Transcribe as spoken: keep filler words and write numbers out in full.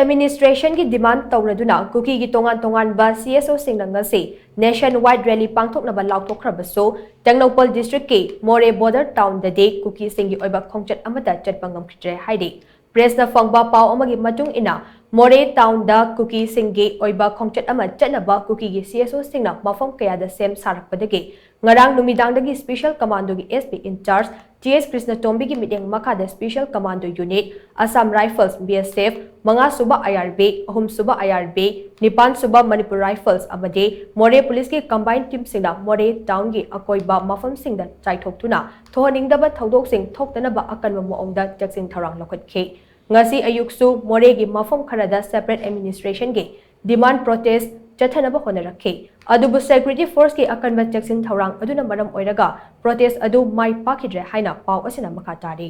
Administrationꯒꯤ demand ꯇꯧꯔꯗꯨꯅ ꯀꯨꯀꯤꯒꯤ ꯇꯣꯉꯥꯟ ꯇꯣꯉꯥꯟꯕ CSOꯁꯤꯡꯅ ꯉꯁꯤ nationwide rally ꯄꯥꯡꯊꯣꯛꯅꯕ ꯂꯥꯎꯊꯣꯛꯈ꯭ꯔꯕꯁꯨ, ꯇꯦꯡꯅꯧꯄꯜ districtꯀꯤ ꯃꯣꯔꯦ border townꯗꯗꯤ ꯀꯨꯀꯤꯁꯤꯡꯒꯤ ꯑꯣꯏꯕ ꯈꯣꯡꯆꯠ ꯑꯃꯠꯇ ꯆꯠꯄ ꯉꯝꯈꯤꯗ꯭ꯔꯦ ꯍꯥꯏꯔꯤ꯫ Pressꯅ ꯐꯪꯕ ꯄꯥꯎ ꯑꯃꯒꯤ ꯃꯇꯨꯡ ꯏꯟꯅ, ꯃꯣꯔꯦ townꯗ ꯀꯨꯀꯤꯁꯤꯡꯒꯤ ꯑꯣꯏꯕ ꯈꯣꯡꯆꯠ ꯑꯃ ꯆꯠꯅꯕ ꯀꯨꯀꯤꯒꯤ CSOꯁꯤꯡꯅ ꯃꯐꯝ ꯀꯌꯥꯗ ꯁꯦꯝ ꯁꯥꯔꯛꯄꯗꯒꯤ ꯉꯔꯥꯡ ꯅꯨꯃꯤꯗꯥꯡꯗꯒꯤ Special Commandoꯒꯤ SP in charge T S ꯀ꯭ꯔꯤꯁꯅꯇꯣꯝꯕꯤꯒꯤ ꯃꯤꯠꯌꯦꯡ ꯃꯈꯥꯗ Special Commando Unit, Assam Rifles, BSF, ꯃꯉꯥꯁꯨꯕ IRB, ꯑꯍꯨꯝꯁꯨꯕ IRB, ꯅꯤꯄꯥꯟꯁꯨꯕ Manipur Rifles ꯑꯃꯗꯤ ꯃꯣꯔꯦ Policeꯀꯤ combined teamꯁꯤꯡꯅ ꯃꯣꯔꯦ townꯒꯤ ꯑꯀꯣꯏꯕ ꯃꯐꯝꯁꯤꯡꯗ ꯆꯥꯏꯊꯣꯛꯇꯨꯅ ꯊꯣꯛꯍꯟꯅꯤꯡꯗꯕ ꯊꯧꯗꯣꯛꯁꯤꯡ ꯊꯣꯛꯇꯅꯕ ꯑꯀꯟꯕ ꯃꯑꯣꯡꯗ ꯆꯦꯛꯁꯤꯟ ꯊꯧꯔꯥꯡ ꯂꯧꯈꯠꯈꯤ꯫ ꯉꯁꯤ ꯑꯌꯨꯛꯁꯨ ꯃꯣꯔꯦꯒꯤ ꯃꯐꯝ ꯈꯔꯗ separate administrationꯒꯤ demand protest ꯆꯠꯊꯅꯕ ꯍꯣꯠꯅꯔꯛꯈꯤ꯫ ꯑꯗꯨꯕꯨ security forceꯀꯤ ꯑꯀꯟꯕ ꯆꯦꯛꯁꯤꯟ ꯊꯧꯔꯥꯡ ꯑꯗꯨꯅ ꯃꯔꯝ ꯑꯣꯏꯔꯒ protest ꯑꯗꯨ ꯃꯥꯏ ꯄꯥꯛꯈꯤꯗ꯭ꯔꯦ ꯍꯥꯏꯅ ꯄꯥꯎ ꯑꯁꯤꯅ ꯃꯈꯥ ꯇꯥꯔꯤ꯫